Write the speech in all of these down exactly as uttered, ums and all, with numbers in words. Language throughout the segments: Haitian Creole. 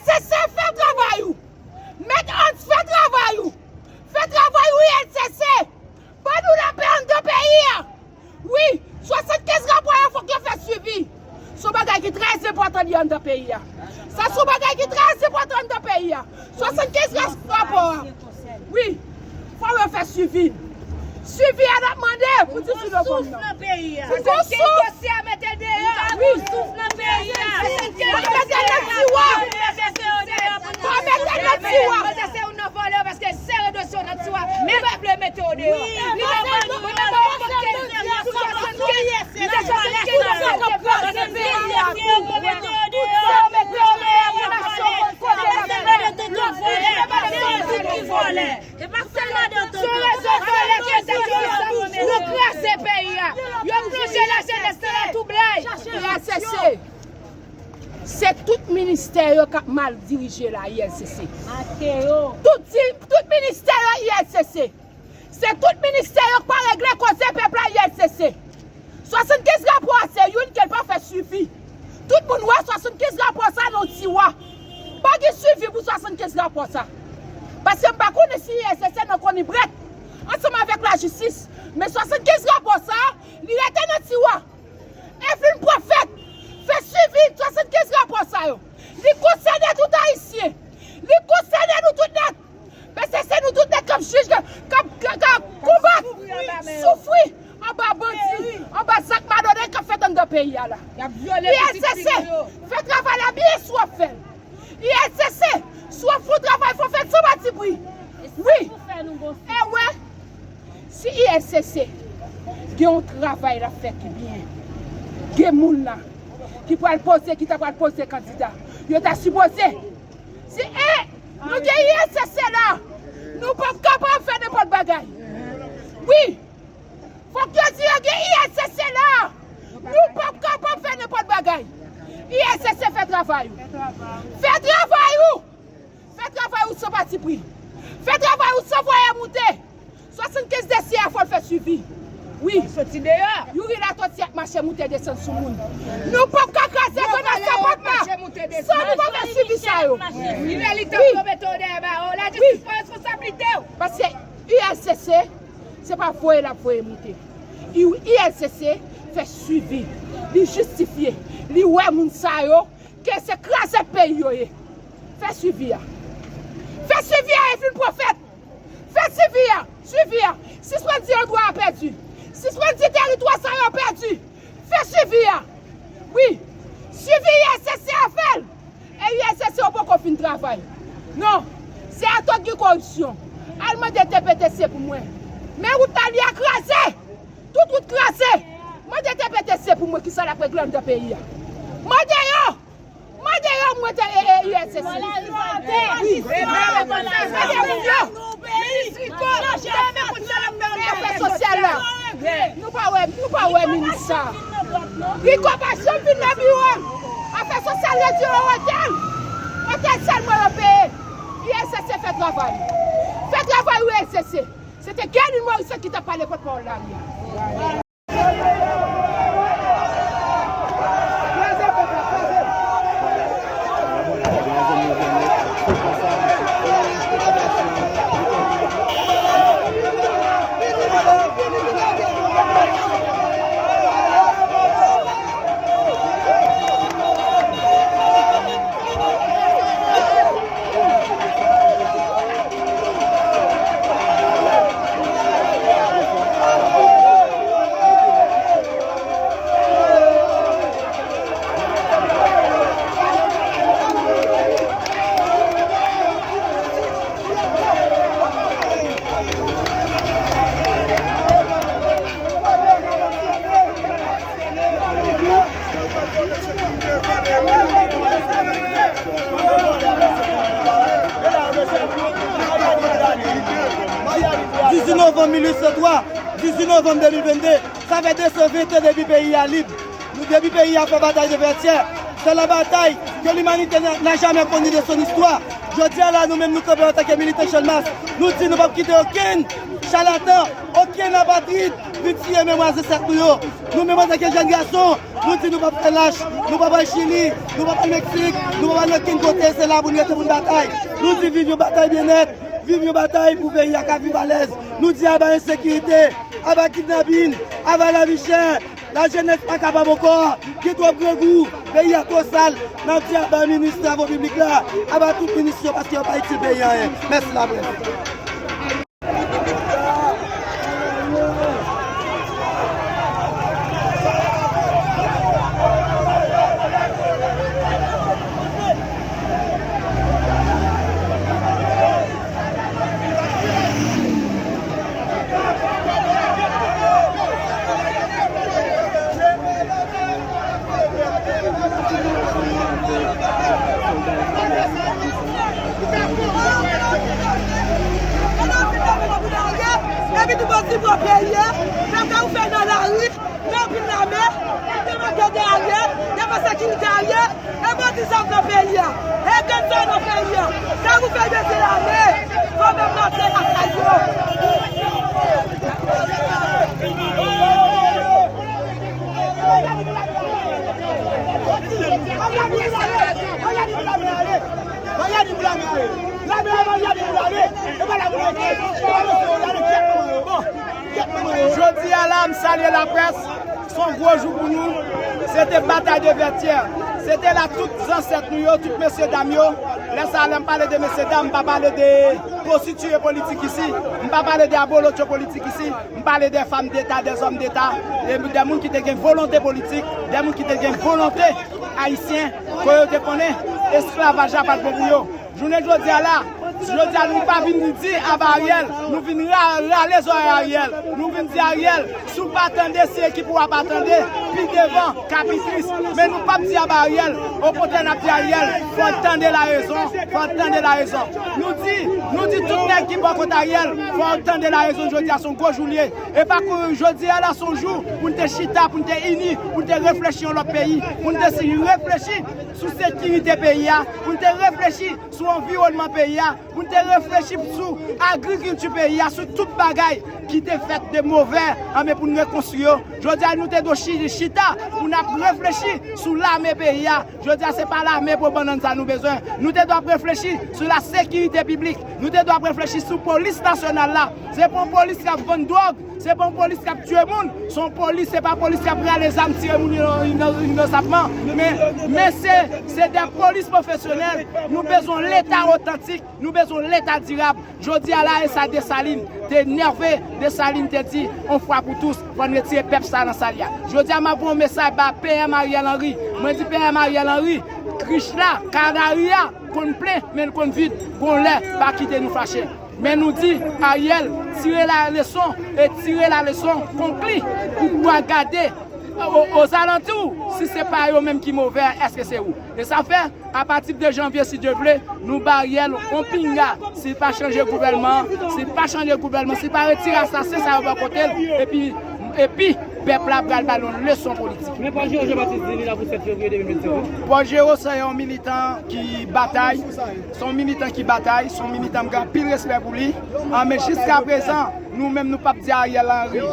Sesè, fè travay ou. Mèt Hans, fè travay ou. Fè travay ou, I L C C. Ban nou lapè anndan peyi a. Wi, swasannkenz rapò yo fòk yo fè swivi. Se yon bagay ki trè enpòtan li anndan peyi a. Sa se yon bagay ki trè enpòtan anndan peyi a. Swasannkenz ra-, rapò a. Wi. Fò yo fè swivi. Swivi a n ap mande pou dizuit novanm nan. Pou gon souf. Dosye a mete l deyò. Wi. Pou mete l nan tiwa. Fò mete l nan tiwa. Yo vòlè yo paske sere dosye yo nan tiwa. Li pa vle mete yo deyò. Li pa vle, mwen menm mwen konte sou swasannkenz. Li te swasannkenz nan sa k ap kraze peyi a tou. Yo mete yo deyò. Yo mete yo deyò. Yo mete yo deyò. Yo mete yo deyò. E pa sèlman de tonton. Sou rezo vòlè ke yo kraze peyi a. Yo plonje lajenès nan latwoublay. I L C C. Se tout ministè yo k ap mal dirije la, I L C C. Tout di-, tout ministè yo, I L C C. Se tout ministè yo k pa regle koze pèp la, I L C C. Swasannkenz rapò a se youn ke l pa fè swivi. Tout moun wè swasannkenz rapò sa nan tiwa. Pa gen swivi pou swasannkenz rapò sa. Paske m pa konnen si I L C C nan konibrèt ansanm avèk lajistis. Men swasannkenz rapò sa, li rete nan tiwa. Evelyn Prophète fè swivi swasannkenz rapò sa yo. Li konsène tout Ayisyen. Li konsène nou tout nèt. Paske se nou tout nèt k ap jij, k ap, k ap, k ap konbat, soufri anba bandi, anba zak malonèt k ap fèt anndan peyi a la. I L C C, fè travay la byen si w ap fè l. I L C C, si w ap fè yon travay, fò w fè l san patipri. Wi. E wè, si I L C C gen yon travay l ap fè ki byen, gen moun la ki pral poze, ki ta pral poze kandida, yo ta sipoze. Si, e, nou gen I L C C la, nou p ap kapab fè nenpòt bagay. Wi. Fòk yo di yo gen I L C C la. Nou p ap kapab fè nenpòt bagay. I L C C, fè travay ou. Fè travay ou. Fè travay ou san patipri. Fè travay ou san voye moute. Swasannkenz dosye a fò l fè swivi. Wi. Youri Latortue ap mache moute desann sou moun. Nou p ap ka kraze grenn nan sapòt la san nou pa fè swivi sa yo. Wi. Wi. Lajistis pran responsablite w. Paske I L C C, se pa voye l ap voye moute. I L C C fè swivi, li jistifye, li wè moun sa yo ke se krazèt peyi yo ye. Fè swivi a. Fè swivi a, Evelyn Prophète. Fè swivi a. Swivi a. Sispann di yon dwa a pèdi. Sispann di teritwa sa yo pèdi. Fè swivi a. Wi. Swivi I L C C a fè l. E I L C C yo poko fin travay. Non. Se atò ki koripsyon. Al mande T P T C pou mwen. Men wout la li a kraze. Tout wout kraze. Mande T P T C pou mwen kisa l ap regle anndan peyi a. Mande yo. Mande yo mwen te e, e, I L C C. Wi. Mande moun yo. Minis Rico, janm konn sa l ap fè nan afè sosyal la. Nou pa wè, nou pa wè minis sa. Rico pa janm vin nan biwo l. Afè sosyal yo di yo otèl. Otèl sèlman yo peye. I L C C fè travay. Fè travay ou I L C C. Se te Guerline Morisseau ki t ap pale pòtpawòl lari a. Dizuit novanm mil uit san twa, dizuit novanm de mil vennde, sa fè de san ven tan depi peyi a lib. Nou, depi peyi a fè batay de vètyè, se la batay ke limanite n'a, n'a jamais connue de son histoire. Jodi a la, nou menm nou kanpe antanke militan Channmas. Nou di nou p ap kite okenn chalatan, okenn apatrid, Vin siye memwa zansèt nou yo. Nou menm antanke jèn gason, nou di nou p ap fè lach, nou p ap al Chili, nou p ap al Meksik, nou p ap al okenn kote, se la pou n rete pou n batay. Nou di viv yon batay byennèt, viv yon batay pou peyi a ka viv alèz. Nou di aba ensekirite, aba kidnapin, aba lavi chè. Lajenès pa kapab ankò, gen twòp grangou, peyi a twò sal. N ap di aba minis travo piblik la, aba tout minis yo paske yo pa itil peyi a anyen. Mèsi laprès. Epi tou bandi pran peyi a, nan ka ou fè nan lari, nan anpil lame, devan gade a ye, devan sekirite a ye, e bandi sa nan peyi a, e gang sa nan peyi a, sa pou fè bese lame, fò menm rantre lakay yo. Jodi a la, m salye laprès, se yon gwo jou pou nou. Se te batay de Vètyè. Se te la tout zansèt nou yo, tout mesye dam yo. Lè sa a, lè m pale de mesye dam, m pa pale de pwostitiye politik isi. M pa pale de abolotcho politik isi. M pale de fanm deta, de zòm deta, de, de moun ki te gen volonte politik, de moun ki te gen volonte ayisyen, ke yo te konnen esklavaj la pa t bon pou yo. Jounen jodi a la, jodi a nou pa vin di aba Ariel, nou vin ra-, rale zòrèy Ariel. Nou vin di Ariel, si w pa tande, si ekip ou a pa tande, pi devan, k ap pi tris. Men nou p ap di aba Ariel, okontrè n ap di Ariel, fò l tande larezon, fò l tande larezon. Nou di, nou di tout nèg ki bò kot Ariel, fò yo tande larezon jodi a, se yon gwo jou l ye. E pa kouri, jodi a la se yon jou pou n te chita, pou n te ini, pou n te reflechi yon lòt peyi, pou n te si reflechi sou sekirite peyi a, pou n te reflechi sou anviwònman peyi a, pou n te reflechi sou agrikilti peyi a, sou tout bagay ki te fèt de movè, anben pou n rekonstwi yo. Jodi a nou te dwe chi-, chita pou n ap reflechi sou lame peyi a. Jodi a se pa lame pou bannann sa nou bezwen. Nou te dwe ap reflechi sou la sekirite piblik. Nou te dwe ap reflechi sou polis nasyonal la. Se pa yon polis k ap vann dwòg. Se pa yon polis k ap tiye moun. Se yon polis, se pa polis k ap rale zam tiye moun ino-, ino-, inosanman. Men, men se, se de polis pwofesyonèl. Nou bezwen yon leta otantik. Nou bezwen yon leta dirab. Jodi a la, e sa Desalin te nève. Desalin te di, yon fwa pou tous, fò n retire pèp sa nan sal ya. Jodi a, m ap voye yon mesaj ba P M Ariel Henry. Mwen di P M Ariel Henry, krich la, kanari a, konn plen, men l konn vid. Gon lè, pa kite nou fache. Men nou di, Ariel, tire la leson, e tire la leson, konkli, pou w gade o, ozalantou, si se pa yo menm ki movè, èske se ou? E sa fè, apati de janvye, si Dye vle, nou ba Ariel yon pinga. Si l pa chanje gouvènman, si l pa chanje gouvènman, si l pa retire asasen sa yo bò kote l, epi, epi, pèp la pral ba l yon leson politik. Men Paul Géraud Jean Baptiste di li la pou sèt fevriye de mil vennsenk. Paul Géraud se yon militan ki batay, se yon militan ki batay, se yon militan m gen anpil respè pou li. An, men jiskaprezan, nou menm nou p ap di Ariel Henry,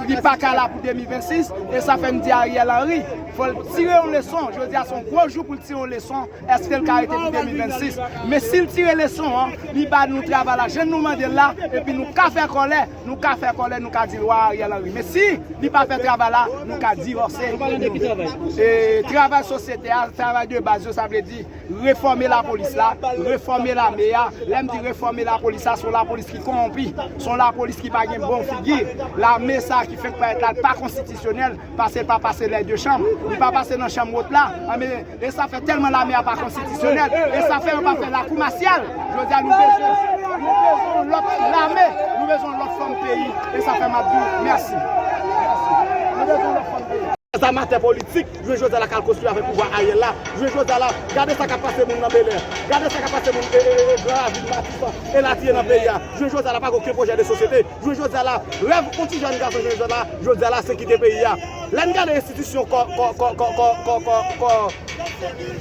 li pa ka la pou de mil vennsis, e sa fè n di Ariel Henry, fò l tire yon leson. Jodi a se yon gwo jou pou l tire yon leson. Èske l ka rete pou de mil vennsis? Men si l tire leson an, li ba nou travay la jan nou mande l la, epi nou ka fè kòlè, nou ka fè kòlè, nou ka di l wa Ariel Henry. Men si li pa fè travay la, nou ka divòse. Ou pale de ki travay? E, travay sosyete a, travay de baz yo, sa vle di refòme lapolis la, refòme lame a. Lè m di refòme lapolis la, se yon lapolis ki kowonpi, se yon lapolis ki pa gen bon figi. Lame sa ki fenk parèt la, l pa konstitisyonèl. Pase l pa pase lè de chanm, li pa pase nan chanm wot la. Anben, e sa fè tèlman lame a pa konstitisyonèl, e sa fè yo pa fè lakou masyal. Jodi a, nou bezwen, nou bezwen yon lòt lame, nou bezwen yon lòt fòm peyi. E sa fè m ap di w mèsi. Mèsi. Nou bezwen yon lòt fòm peyi. Zam atè politik, jounen jodi a la k al konstwi avèk pouvwa Ariel la. Jounen jodi a la, gade sa k ap pase moun nan Belè. Gade sa k ap pase moun, e, e, e, Gran Ravin, Matisan, elatriye nan peyi a. Jounen jodi a la, pa gen okenn pwojè de sosyete. Jounen jodi a la, rèv yon ti jèn gason jounen jodi a la, jodi a la, se kite peyi a. Lè n gade enstitisyon kò, kò, kò, kò, kò, kò, kò, kò,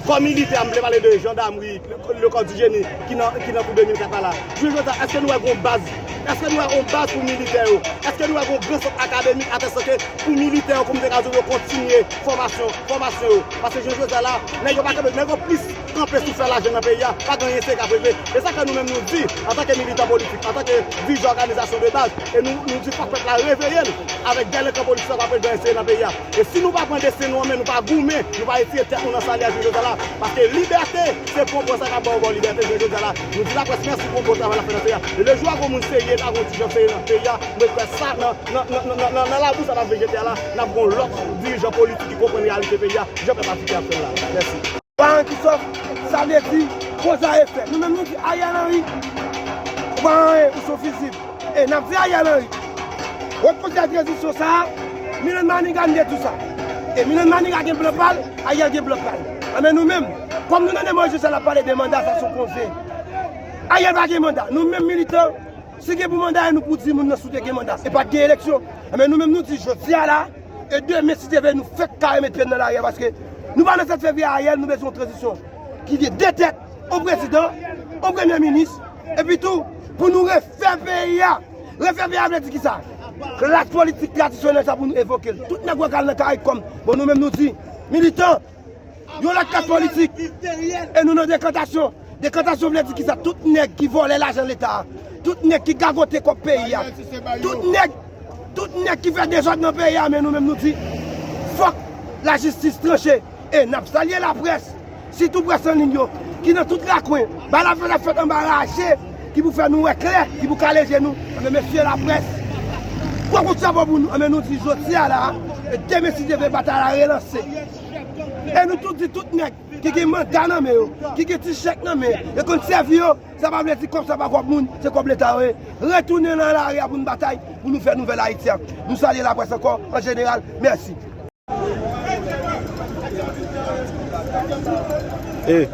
kò militè, m vle pale de jandamri, le, le kò di jeni ki nan, ki nan kou de mil kat la la. Jounen jodi a, èske nou wè gon baz? Èske nou wè gon baz pou militè yo? Èske nou wè gon gran sant akademik atèstante pou militè yo, pou m te ka di w yo kontinye fòmasyon, fòmasyon yo? Paske jounen jodi a la, nèg yo pa kanpe, nèg yo plis kanpe sou fè lajan nan peyi a, pa gen anyen serye k ap regle. E sa fè nou menm nou di, antanke militan politik, antanke dirijan òganizasyon de baz, e nou, nou di fòk pèp la reveye l avèk dèlenkan politik sa k ap enstale nan peyi a. E si nou pa pran desten nou an men, nou pa goumen, nou pa retire tèt nou nan sali a jounen jodi a la, paske libète, se pwòp sa k ap ba w ba w libète jounen jodi a la. Nou di laprès mèsi pou bon travay l ap fè nan peyi a. E le jou a gon moun serye, ta gon dirijan serye nan peyi a, mwen kwè sa nan, nan, nan, nan, nan, nan, nan labou sa n ap vejete a la, n ap gon lòt dirijan politik ki konprann reyalite peyi a, jan pèp Afriken ap fè l la. Mèsi. Baron Christophe, sa vle di koz a efè. Nou menm nou di Ariel Henry, ou pa anyen, ou se yon fizib. E n ap di Ariel Henry, wòt konsèy tranzisyon sa a, Milan Maniga n de tou sa. E Milan Maniga gen plan pa l, Ariel gen plan pa l. Anben nou menm, kòm nou nan de manje sa n ap pale de manda, sa se yon konze. Ariel pa gen manda. Nou menm militan, si gen pou manda, e nou pou di moun nan si w te gen manda. E pa t gen eleksyon. Anben nou menm nou di jodi a la, e demen si Dye vle nou fèk kare met pye n nan lari a, paske nou pa nan sèt fevriye Ariel, nou bezwen yon tranzisyon ki gen de tèt, yon prezidan, yon premye minis, epi tou, pou nou refè peyi a. Refè peyi a vle di kisa? Klas politik tradisyonèl sa pou nou evoke l. Tout nèg yo kal nan CARICOM. Bon, nou menm nou di, militan, yon lòt klas politik. E nou nan dekantasyon. Dekantasyon vle di kisa? Tout nèg ki vòlè lajan leta a. Tout nèg ki gagote kòb peyi a. Tout nèg, tout nèg ki fè dezòd nan peyi a, men nou menm nou di, fòk lajistis tranche. E n ap salye laprès, sitou près an liy yo, ki nan tout rakwen. Bagay la fèt ap fèt anba raje, ki pou fè nou wè klè, ki pou kale je nou. Anben mesye laprès, gwo kout chapo pou nou. Anben nou di jodi a la, e demen si Dye vle batay la relanse. E nou tout di tout nèg ki gen manda nan men yo, ki gen ti chèk nan men yo, yo konn sèvi yo, sa pa vle di kòb sa pa kòb moun, se kòb leta yo ye. Retounen nan lari a pou n batay, pou nou fè nouvèl Ayiti a. Nou salye laprès ankò, an jeneral, mèsi. E